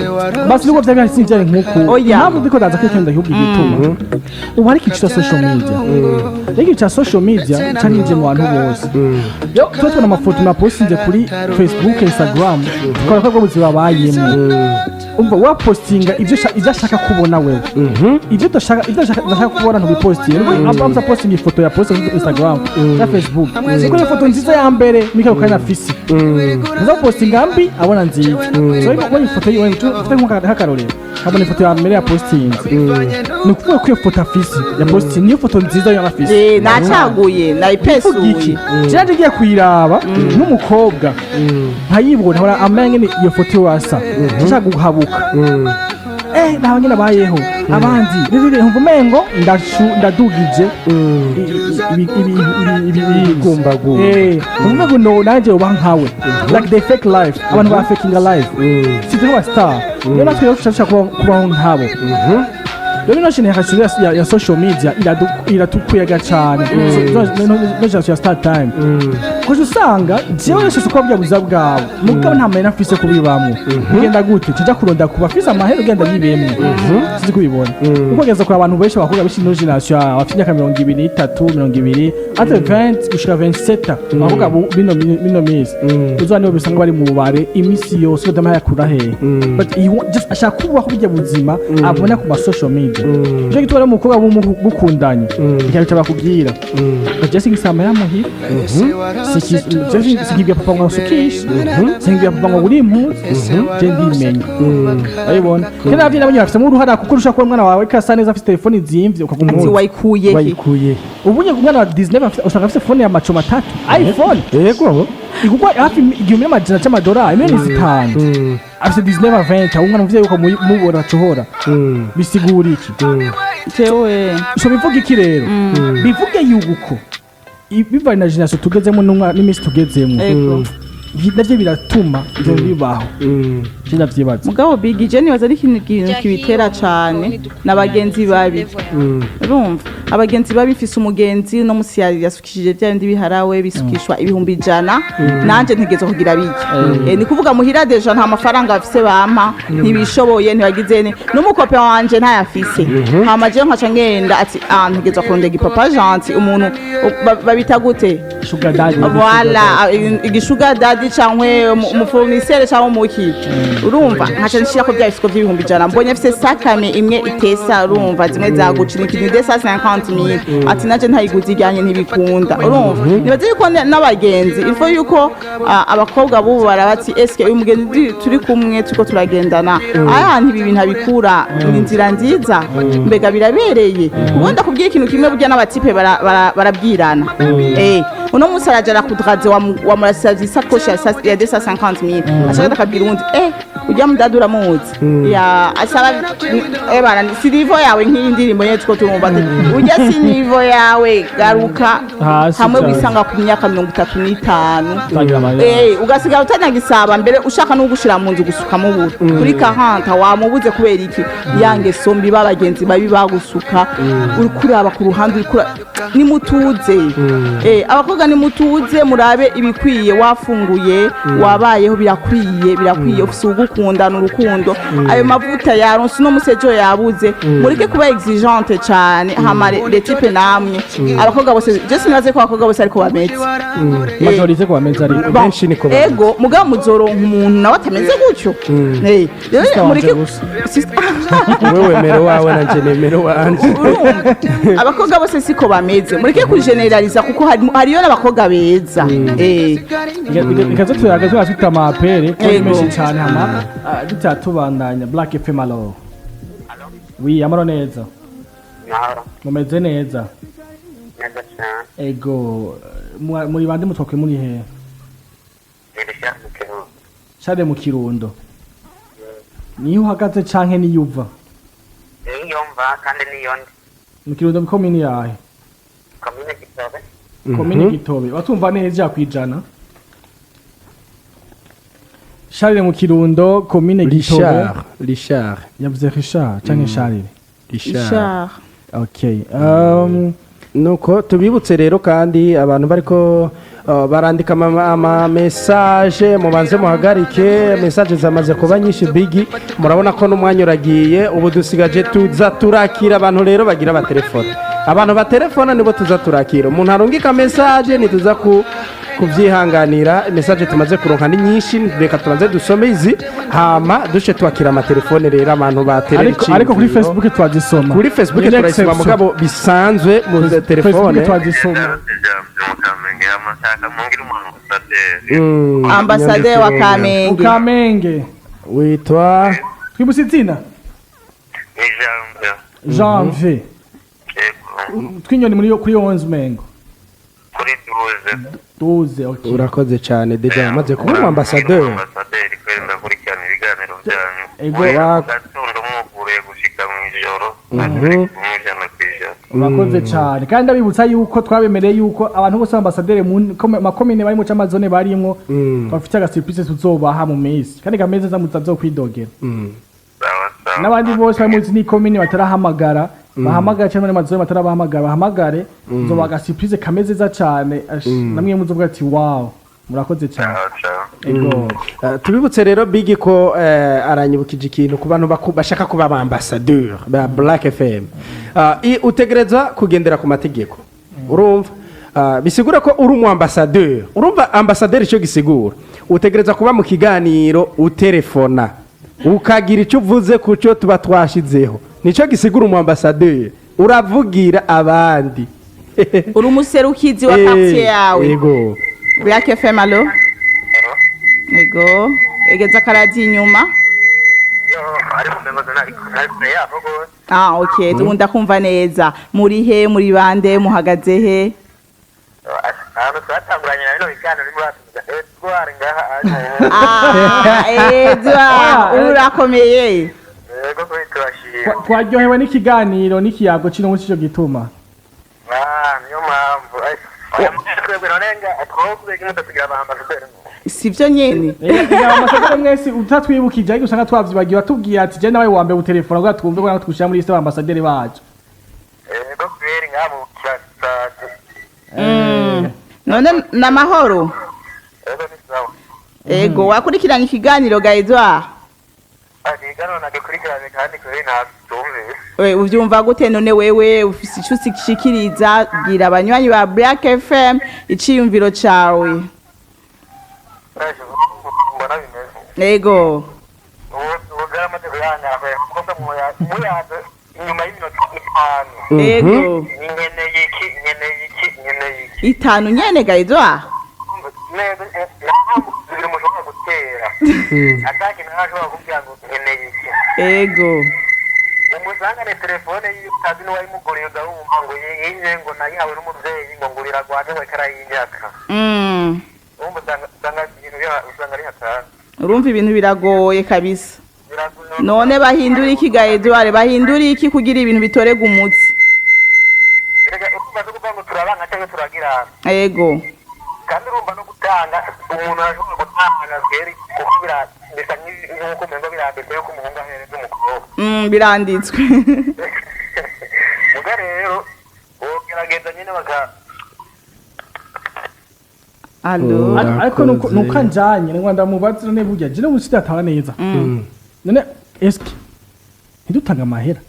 Basi nubwo vyari bihari, sinvyari nk'uku. Oya. Impamvu ndiko ndaza kwikenda igihugu, igituma ubu hari ikintu ca social media. Rero ikintu ca social media caninjiye mu bantu bose. Yo tuba tubona amafoto napostinze kuri Facebook, Instagram, tukabona ko bwo buzima babayemwo. Umva, wapostinga ivyo ashaka kubona wewe, ivyo udashaka, ivyo udashaka kubona ntubipostinge. Nubwo abaza postinga ifoto ya poste kuri Instagram na Facebook, kuko iyo foto nziza ya mbere muri kano kanya afise, nza postinga mbi abona nziza. So ariko ubonye ifoto yiwe, ufite nk'akarorero, abona ifoto ya mbere ya postinze, ni ukuvuga ko iyo foto afise ya postinze niyo foto nziza yo afise. Eh, nacaguye. Uvuga iki? Nayipesuye. Jewe ngiye kuyiraba nk'umukobwa nkayibona, nkabona amenya ngene iyo foto iwe asa, nshaka guhabuka, naba ngene abayeho abandi. Rero nkumva umengo ndadugije Igumbagumba. Nkumva umengo no nanjye uba nkawe, like the fake life, abantu ba fakinga life, si nk'aba star. Rero natwe rero dushaka kubaho nkabo. Rero ino generation ya social media iratukwiyaga cyane. So, ino generation ya star time, kuko usanga jewe nashobora kuba bwabuza bwawe, mugabo nta mahera mfise kubibamwo. Ugenda gute? Tuja kuronda kuba afise amahera, ugenda yibemwo. Sinzi kubibona kuko ugeze kure. Abantu benshi, abakobwa benshi, ino generation bafite imyaka 23, 20, entre 20 gushika 27, abakobwa bino minsi uzaba nibo bisanga bari mu bubare imisi yose. Udama yakura hehe? But he just ashaka kubaho burya buzima abona ku ma social media. Nico gituma rero umukobwa mukundanye, ikintu bakubwira, je singisaba amahera muhira, sinkibwira papa ngo asukishe, sinkibwira papa ngo uri impuzu, je ndimenya. Urabibona, kandi n'abavyeyi nabo nyene bafisemo uruhara, kuko ushobora kubona umwana wawe kasa neza, afise telefone izimvye, ukaguma Ati umuzi. wayikuye he? Wayikuye. Ubunye umwana wa 19 usanga afise phone ya maco matatu, iPhone Yego. igurwa hafi 1100 c'amadolari, miliyoni 5, afise 19 a 20. Aho umwana umuvyeyi uko mubona acohora, bisigura iki? Jewe So bivuga iki rero? Bivuge yuko bivanye na generation tugezemo n'iminsi tugezemo, Ego. Navyo biratuma ivyo bibaho. Je ndavyibaza. Mugabo Big, je nibaza ari ikintu kibitera cane na bagenzi babi. Urumva, abagenzi babi, mfise umugenzi no musi yasukishije bya bindi biharawe bisukishwa 100,000, nanje ntegezo kugira bijya. Ni kuvuga muhira déjà nta mafaranga bafise bampa, ntibishoboye, ntibagize ne n'umukope wanje ntayafise. Hama je nkaca ngenda ati ah, ntegezo kurondera igipapa gentil, umuntu babita gute? Sugar daddy. Voilà, igishuga daddy cankwe umufournisseur cyangwa umuki. Urumva, nkaca nshira ko bya bisuko vy'100,000, mbonye afise sakame imwe itesa, urumva zimwe za Gucci, ni ikintu 250,000, ati naje ntayiguze ijyanye ntibikunda. Urumva, nibaze yuko n'abagenzi ifo yuko abakobwa bubu barabati eske uyu mugenzi turi kumwe, turiko turagendana, aya ntibi bintu abikura ni inzira nziza, mbega birabereye? Ubundi ndakubwira ikintu kimwe, burya n'abatipe barabwirana. Uno munsi araja arakudraze, wamurasavye isakoshi ya 250,000, ashaka akabwira uwundi, ujya mudada uramuzi ya asaba, bana si niveau yawe. Nk'iyi ndirimbo nyene tuko turumva ati ujya si niveau yawe, garuka. Hasi hamwe cyane. wisanga ku myaka 35, Utangira amarira. Ugasigara utanagisaba mbere, ushaka no gushira mu nzu gusuka mubura kuri 40 wamubuze. Kubera iki? Ya ngeso mbi, babagenzi babi bagusuka, uri kuraba ku ruhande, uri kura nimutuze. Abakobwa nimutuze, murabe ibikwiye. Wafunguye, wabayeho, birakwiye, birakwiye. Ufise ugukundana urukundo, ayo mavuta yaronse uno musejo yabuze. Mureke kuba exigente cyane. Hama les types namwe, abakobwa bose, je sinaze ko abakobwa bose ariko bameze. Majorité ko bameze ariko. Bon, Benshi niko bameze. ego, mugabo muzoronka umuntu nawe atameze gutyo. Rero Sister wanje mureke gusa. Wewe wemera wawe, nanje nemera wanje. Urumva, abakobwa bose siko bameze, mureke kugeneraliza, kuko hariyo n'abakobwa beza. Reka tuyaga tuba amapere ko Yego. menshi cyane, hama tutatubandanya. Black FM, allo? Oui, amaro neza? Mahoro. Mumeze neza? Neza cyane. Ego, muri bande? Mutwakwe muri he? Ni Richard mu Kirundo. Shade mu Kirundo, niyo uhagaze canke niyo uva? Niyo mva kandi niyo ndi. Mu Kirundo, komini yahe? Komine Gitobe. Komine Gitobe. Watumva neza 100%. Charles mu Kirundo, komine Gitobe. Richard, Richard. Yavuze Richard canke Charles? Richard. Richard. Okay. Nuko tubibutse rero kandi abantu bariko barandika ama message, mubanze muhagarike. Message zamaze kuba nyinshi, bigi murabona ko n'umwanya uragiye. Ubu dusigaje tuza turakira abantu rero bagira abatelefone. Abantu batelefona nibo tuza turakira. Umuntu arungika message ntituza ku kubyihanganira. Message tumaze kuronka ni nyinshi, reka tubanze dusome izi, hama duce twakira amatelefone rero abantu baterera. Ariko kuri Facebook twazisoma. Kuri Facebook Ni turayisoma. exception. Mugabo bisanzwe mu telefone. Facebook twazisoma. Mu Kamenge, amashaka mungire umu ambasaderi. Ambasaderi wa Kamenge. Ukamenge. Witwa? Twibutse izina. Ni Janvier. Janvier. Yego. Twinyoni muri kuri 11 mengo. Kuri 12. 12, okay. Urakoze cyane, déjà yamaze kuba umu ambasaderi. Ambasaderi kweri, ndakurikirana ibiganiro byanyu. Ego. Guhera mu gatondo mwuguruye gushika mu ijoro, 100%. Urakoze cyane. Kandi ndabibutsa yuko twabemereye yuko abantu bose ambasaderi mu makomine barimo cyangwa amazone barimwo bafite agasurprise tuzobaha mu minsi, kandi kameze neza, mutazokwidogera. Sawa sawa. N'abandi bose bari muri izi komine batarahamagara bahamagare, cyangwa amazone batarabahamagara bahamagare, tuzobaha agasurprise kameze neza cyane. Ash, namwe muzovuga ati wow, murakoze cyane. Sawa sawa. Ego. Tubibutse rero bigi ko aranyibukije ikintu ku bantu bashaka kuba aba ambassadeur ba Black FM. Utegerezwa kugendera ku mategeko, urumva? Bisigura ko uri umu ambassadeur, urumva ambassadeur icyo gisigura, utegerezwa kuba mu kiganiro, utelefona, ukagira icyo uvuze ku cyo tuba twashizeho. Nicyo gisigura umu ambassadeur, uravugira abandi. Uri umuserukizi wa quartier yawe. Yego. Black FM, allo? Ego, egeza akaradiyo inyuma. Yo, ariko mbebaza nari kure yabo rwose. Ah, okay, ubu ndakumva neza. Muri he? Muri bande? Muhagaze he? Ahantu twatanguranye na bino biganiro ni muri atuza Edward ngaha. Ah, Edward, urakomeye? Yego, kuri turashima. Twaryohewe n'ikiganiro n'ikiyago kino munsi, cyo gituma. Ah, niyo mpamvu. Oya, twebwe none nga twebwe kimwe tugira aba ambasaderi. Sivyo nyene? Ambasaderi mwese utatwibukije, ariko usanga twavyibagiwe, atubwiye ati je nawe wa mbere utelefona kugira twumve ko natwe twushira muri liste y'ambasaderi bacu. Yego kweri, ngaha mu Kirasake. None namahoro? Yego, ni sawa. Ego, wakurikiranye ikiganiro ga Edward? Ikiganiro nagikurikiranye kandi kuri ntabyumvise. We, uvyumva gute none? Wewe ufise ico ushikiriza? Bwira abanywanyi ba Black FM iciyumviro cawe. Mbona bimeze. Ego. Ubu byaramaze kuyangara kuko muyaze inyuma y'iminota 5. Ego. Nkeneye iki, nkeneye iki, nkeneye iki. 5 nyene ga Edward? Neza, nta zibiri mushobora gutera ataki nawe ashobora kubwira ngo nkeneye iki. Ego. Umusangane telefone yiwe utazi n'uwayimuguriye, uzawumva ngo yinye ngo nayihawe n'umubyeyi ngo ngurira rwanje ngo ikarayinyaka. Urumva usanga ibintu usanga ari hatari. Urumva ibintu biragoye kabisa. Biragoye. None bahindura iki ga Edward? Bahindura iki kugira ibintu bitorega umutsi? Erega urumva zo kuvuga ngo turabanga cyangwa turagirana. Ego. Kandi urumva no gutanga, umuntu arashobora gutanga kweri, kuko bisa nk'uko umengo biranditse yuko umuhungu ahereza umukobwa. Biranditswe. Muga rero wogerageza nyine baka Allo? Ariko nuko anjanye ngo ndamubaze, none burya je n'ubu sidataba neza, none eske ntidutanga amahera?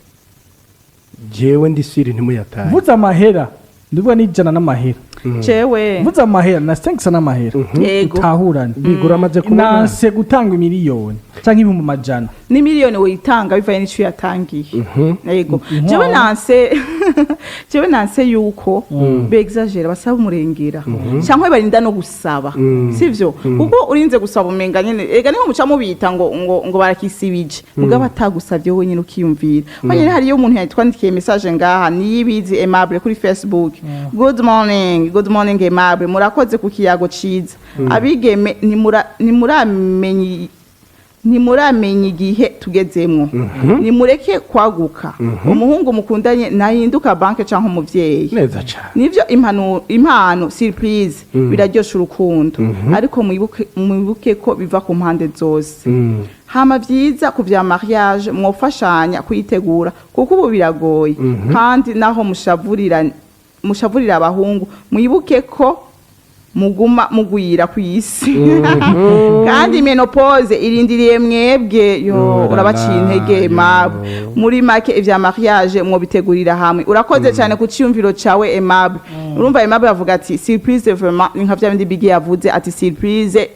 Jewe ndi siri ntimuyataye. Mvuze amahera ndivuga n'ijana n'amahera. Jewe. Mvuze amahera na 5 n'amahera. Yego. Utahurane. Bigura amaze kubona. Nanse gutanga imiliyoni canke 100,000. Ni miliyoni witanga bivanye n'ico yatangiye. Yego, jewe nanse. Jewe nanse yuko bexagera, basaba umurengera cyangwa barinda no gusaba, sivyo? Kuko urinze gusaba umenga nyene, ega niho muca mubita ngo barakisibije, mugabo atagusavye wenyine ukiyumvira wenyine. Hariyo umuntu yatwandikiye message ngaha, Niyibizi Aimable kuri Facebook: "Good morning." Good morning, Aimable, murakoze ku kiyago ciza. "Abigeme ntimuramenye, ntimuramenya igihe tugezemwo. Nimureke kwaguka. Umuhungu mukundanye nahinduka banke canke umuvyeyi." Neza cyane. Nivyo, impano surprise biraryosha urukundo, ariko mwibuke ko biva ku mpande zose. Hama vyiza ku vya mariage, mwofashanya kuyitegura kuko ubu biragoye. Kandi naho mushavurira abahungu, mwibuke ko muguma mugwira ku isi, kandi ménopause irindiriye mwebwe yo. Oh, Urabaciye intege. yo. Aimable, muri make ivya mariage mwobitegurira hamwe. Urakoze cyane ku ciyumviro cawe, Aimable. Urumva Aimable avuga ati surprise vraiment ni nka vya bindi Bigi yavuze ati surprise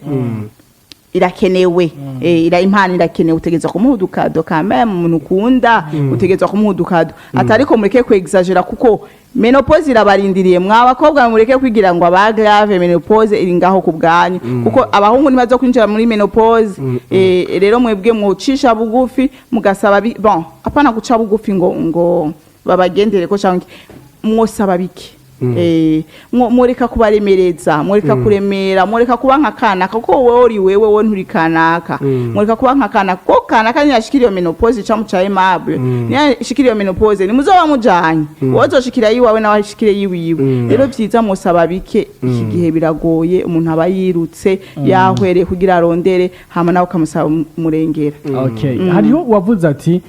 irakenewe. Ira impano irakenewe, utegerezwa kumuha udukado quand même. Umuntu ukunda utegerezwa kumuha udukado, atariko mureke kwexagera kuko ménopause irabarindiriye. Mwa bakobwa, mureke kwigira ngo aba grave, ménopause iri ngaho ku bwanyu, kuko abahungu nibazo kwinjira muri ménopause. Rero mwebwe mwocisha bugufi mugasaba bon, apana guca bugufi ngo babagendere ko cyangwa mwosaba bike. Mureka kubaremereza, mureka kuremera, mureka kuba nka kanaka, kuko wowe uri wewe, wowe nturi kanaka. Mureka kuba nka kanaka, kuko kanaka ntiyashikira iyo ménopause ca muca. Aimable ntiyashikira iyo ménopause, nimuzoba mujanye, wowe uzoshikira yiwawe nawe ashikire yiwiwe. Rero vyiza musaba bike. Iki gihe biragoye, umuntu aba yirutse yahwereye kugira arondere, hama nawe ukamusaba murengera. Okay, hariho uwavuze ati,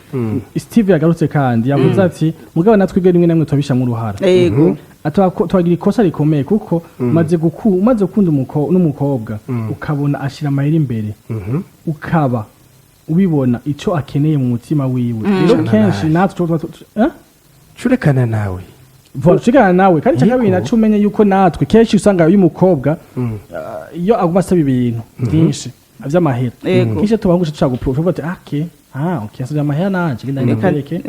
Steve yagarutse kandi yavuze ati mugabo natwe ibyo rimwe na rimwe turabishamwo uruhara. Twagira ikosa rikomeye kuko umaze gukunda n'umukobwa, ukabona ashira amahera imbere, ukaba ubibona ico akeneye mu mutima wiwe. Rero kenshi natwe eh? Curekana nawe. Voilà, ucigana nawe. Kandi icya kabiri naco, umenye yuko natwe kenshi usanga uyu mukobwa, iyo aguma asaba ibintu byinshi vy'amahera, kenshi tubahungusha dushaka guprofita, ati ah, okay, ah okay, asabye amahera, nanje genda ndakwereke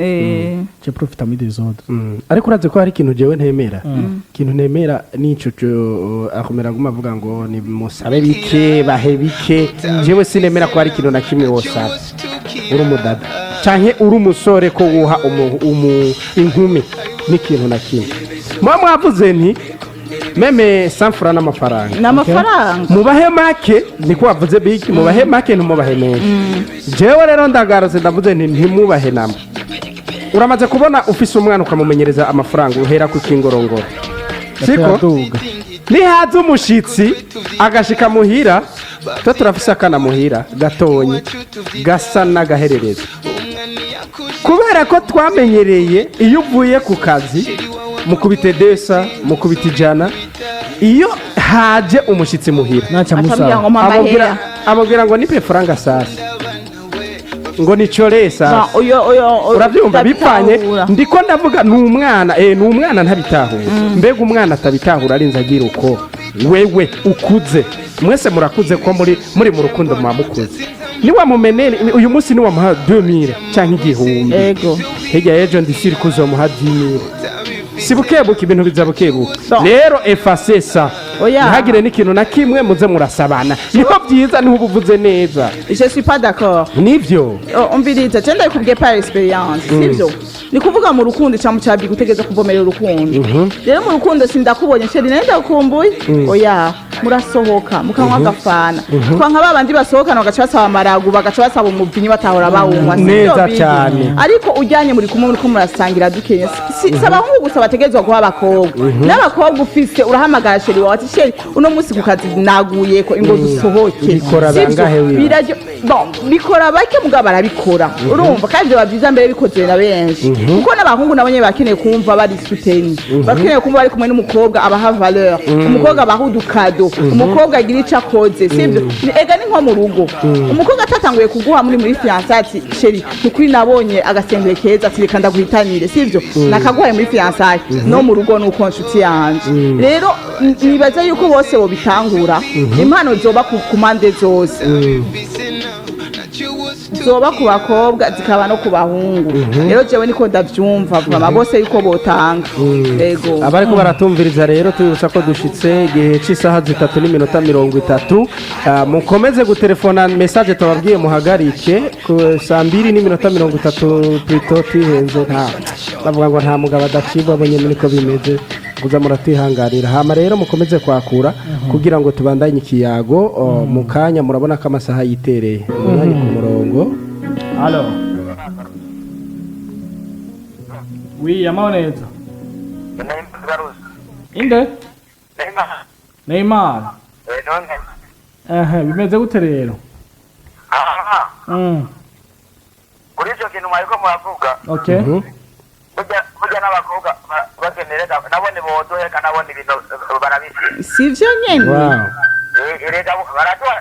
je profita muri des autres. Ariko urazi ko hari ikintu jewe ntemera, ikintu ntemera nico cyo akomera guma avuga ngo ni musabe bike, bahe bike. Jewe sinemera ko hari ikintu na kimwe wosaba uri umudada canke uri umusore ko wuha inkumi n'ikintu na kimwe. Muba mwavuze nti même 100 francs n'amafaranga. Ni amafaranga. Mubahe make, niko wavuze Biki, mubahe make, ntumubahe menshi. Jewe rero ndagarutse ndavuze nti ntimubahe namba. Uramaze kubona ufise umwana ukamumenyereza amafaranga, uhera ku kingorongoro, siko? Aduga. Nihaza umushitsi agashika muhira, twe turafise akana muhira gatonyi gasa n'agaherereza, kubera ko twamenyereye iyo uvuye ku kazi mukubite desa, mukubite 100. Iyo haje umushitsi muhira, naca acambwira musaba ngo mpa amubwira amahera. Amubwira ngo nipe faranga sasa, ngo nicore sasa. Bon, uyo Urabyumva bipfanye. ndabitahura. Ndiko ndavuga ni umwana, ni umwana ntabitahura. Mbega umwana atabitahura arinze agira uko, wewe ukuze, mwese murakuze, ko muri mu rukundo muba mukuze, niwamumenere uyu munsi niwamuha 2000 cyangwa 1000, hirya y'ejo ndisiri kuzomuha 10,000. Si bukebuke, ibintu biza bukebuke. Bon. Rero efase sa, Oya. ntihagire n'ikintu na kimwe muze murasabana, niho byiza, niho uba uvuze neza. Je suis pas d'accord. Nivyo. Oh, umviriza, je ndabikubwiye par expérience, sivyo? Ni kuvuga mu rukundo cyangwa mu gutegeza kuvomerera urukundo. Rero mu rukundo, sindakubonye chéri, nari ndakumbuye, oya, murasohoka mukanywa agafana, twanka ba bandi basohokana bagaca basaba amaragu, bagaca basaba umuvinyi batahora bawunywa, sivyo? Neza Bigi? cane. Ariko ujyanye muri kumwe, muriko murasangira dukenye, si abahungu gusa bategerezwa guha abakobwa, n'abakobwa ufise urahamagara chéri wawe ati chéri, uno munsi ku kazi naguye ko ingo dusohoke. Bikora Sivyo? bangahe wibaza? Bon, bikora bake, mugabo barabikora, urumva? Kandi biba byiza mbere bikozwe na benshi, kuko n'abahungu nabo nyene bakeneye kumva bari soutenu, bakeneye kumva bari kumwe n'umukobwa abaha valeur, umukobwa abaha udukado, umukobwa agira ico akoze, sivyo? Ega ni nko mu rugo, umukobwa atatanguye kuguha muri fiançailles ati chéri, nukuri nabonye agasengere keza, ati reka ndaguhitanire, sivyo? Nakaguhaye muri fiançailles, no mu rugo nuko, nshuti yanje. Rero nibaza yuko bose bobitangura, impano zoba ku mpande zose. Zoba ku bakobwa, zikaba no ku bahungu. Rero jewe niko ndavyumva vraiment bose yuko botanga, yego. Abariko baratumviriza rero, tubibutsa ko dushitse igihe cy'isaha 3:30. Mukomeze gutelefona, message tubabwiye muhagarike ku saa 2:30 plutôt. Twihenze, nta bavuga ngo nta mugabo adacibwa, bo nyene niko bimeze, kuza muratihanganira. Hama rero mukomeze kwakura kugira ngo tubandanye ikiyago. Mu kanya murabona ko amasaha yitereye umwanya ku murongo. Allo. Oui, amahoro neza. Inde? Neymar. Ehe, bimeze gute rero? Kuri icyo kintu mwariko muravuga, burya n'abakobwa bakenereka nabone bodoheka, nabone ibintu barabifite. Sivyo nyene. Erega baraduha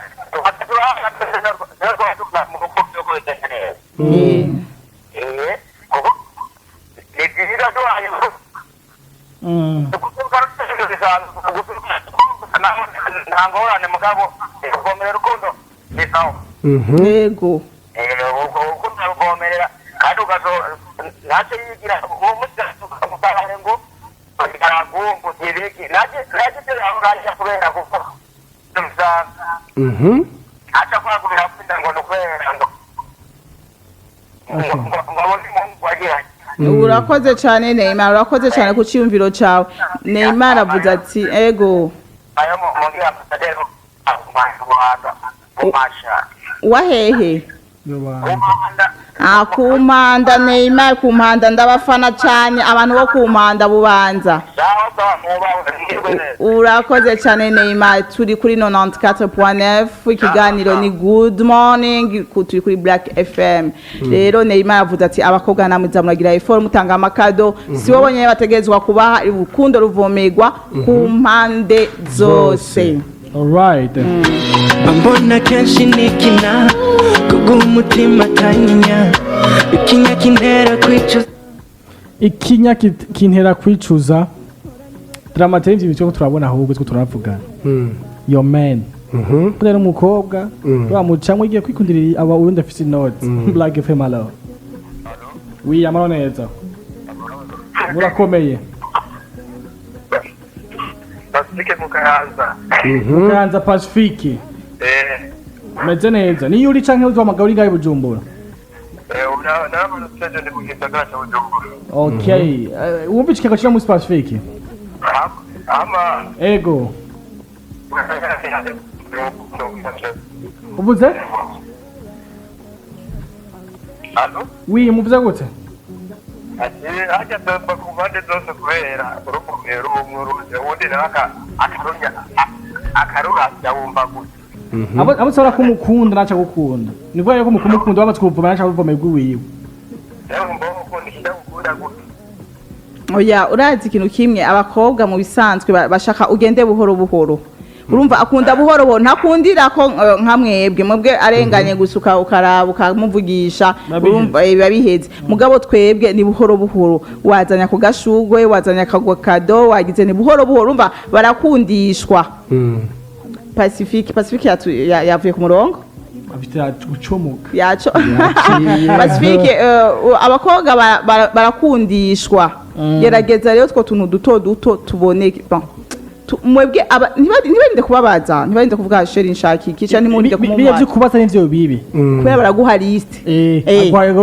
mu rukundo neza. Kuko ni byiza duhaye nta ngorane, mugabo kuvomerera urukundo ni sawa. Yego. Urukundo ruvomerera kandi ugazo ntacyo yigira uwo munsi umusarane ngo aragungu ibiki nacyo nacyo aho ngaho kubera kuko bisanzwe aca kwagurira kwinda ngo ni ukubera ngo ngo abone umuhungu wagiranye. Urakoze cyane Neymar, urakoze cyane ku cyiyumviro cyawe. Neymar avuze ati ego. Ayo muri ambasaderi Rwanda kumasha. Wahehe? Kumanda. Ah, ku mpanda. Neymar ku mpanda, ndabafana cyane abantu bo ku mpanda Bubanza. Sawa sawa, mubawe mwirwe neza. Urakoze cyane Neymar. Turi kuri 94.9, ikiganiro ni Good Morning, turi kuri Black FM. Rero Neymar avuze ati abakobwa namwe muragira effort, mutanga amakado, si bo bonyene bategerezwa kubaha, urukundo ruvomerwa ku mpande zose. Alright. Mbona kenshi nikina kuguha umutima akanyinya ikinya kintera kwicuza. Ikinya kintera kwicuza. Dramateri ivyo bityo turabona, ahubwo two turavugana. Your man. Rero umukobwa bamucamwe igiye kwikundira aba uwundi afise inoti. Black FM, allo. Oui, amahoro neza. Murakomeye. Pacifique mu Kayanza. Kayanza Pacifique. Eh. Meze neza. Niyo uri canke uduhamagara uri ngahe Bujumbura? Naramanutse ndi mu gisagara cya Bujumbura. Okay. Wumva ikiyago kiri muri Pacifique? Ama Ego. Uvuze? Allo. Oui, muvuze gute? Ati hajya ndumva ku mpande zose kubera urukumira rumwe urundi uwundi nawe akarunya akarurabya wumva gusa. Abo tsara kumukunda naca gukunda. Ni vuga yuko mukumukunda baba twuvuma naca kuvoma bwiwiwe. Rero wumva ukunda ikidagukunda gusa. Oya, urazi ikintu kimwe, abakobwa mu bisanzwe bashaka ugende buhoro buhoro. Urumva akunda buhoro buhoro, ntakundira ko nka mwebwe mwebwe arenganye gusuka ukaraba ukamuvugisha. Biba Urumva biba biheze. Mugabo twebwe ni buhoro buhoro, wazanya ku gashugwe, wazanya akagwa kado, wagize ni buhoro buhoro. Urumva barakundishwa. Pacifique yavuye ku murongo. Afite gucomoka. Yaco Pacifique, abakobwa barakundishwa. Gerageza rero two tuntu duto duto tuboneke. Bon, mwebwe ntibarinde kubabaza, ntibarinde kuvuga chéri nshaka iki canke ntimurinde Biya kumumuha. byo kubaza nivyo bibi. Kubera baraguha liste.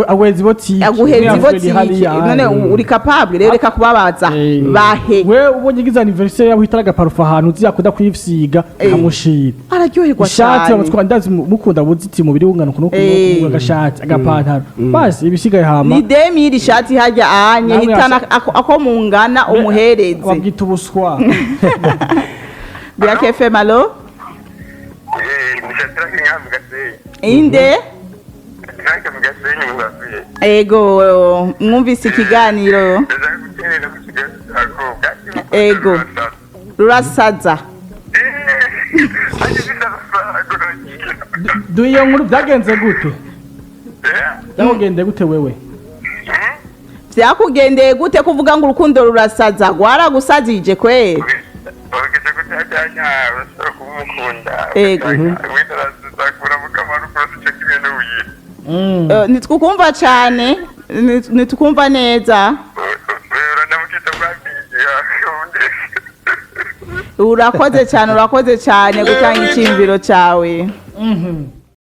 Aguheza ibotike. Aguheza ibotike, none uri capable? Rero reka kubabaza, bahe. We ubonye igize anniversaire yawe, uhita agaparufa ahantu uzi yakunda kwisiga, kamushira. Araryoherwa Ishati cane. abatwa ndazi mukunda buziti mubiri wungana ukuntu agashati agapantaro basi ibisigaye hama. Ni 2000 ishati hajya anye. Namwe Hitana ako mungana umuhereze. Babwita ubuswa. Black FM, allo. Ni Shadrack Nkambi Gasenyi. Inde? Shadrack mu Gasenyi mu Gasenyi. Ego, mwumvise ikiganiro. Ndashaka guterera ku kigali cy'abakobwa. Ego. Rurasaza. Duhe iyo nkuru, byagenze gute? Byakugendeye gute wewe? Vyakugendeye gute kuvuga ngo urukundo rurasaza? Rwaragusazije kweri? Urugeze kutajyanya urashobora kumukunda. Ego. Wenda arazakura mukamaro kurasa icyo kimwe n'ubuye. Ntitwukumva cyane, ntitukumva neza. Uranamukitse bwagiye. Urakoze cyane, urakoze cyane gutanga icyiyumviro cyawe.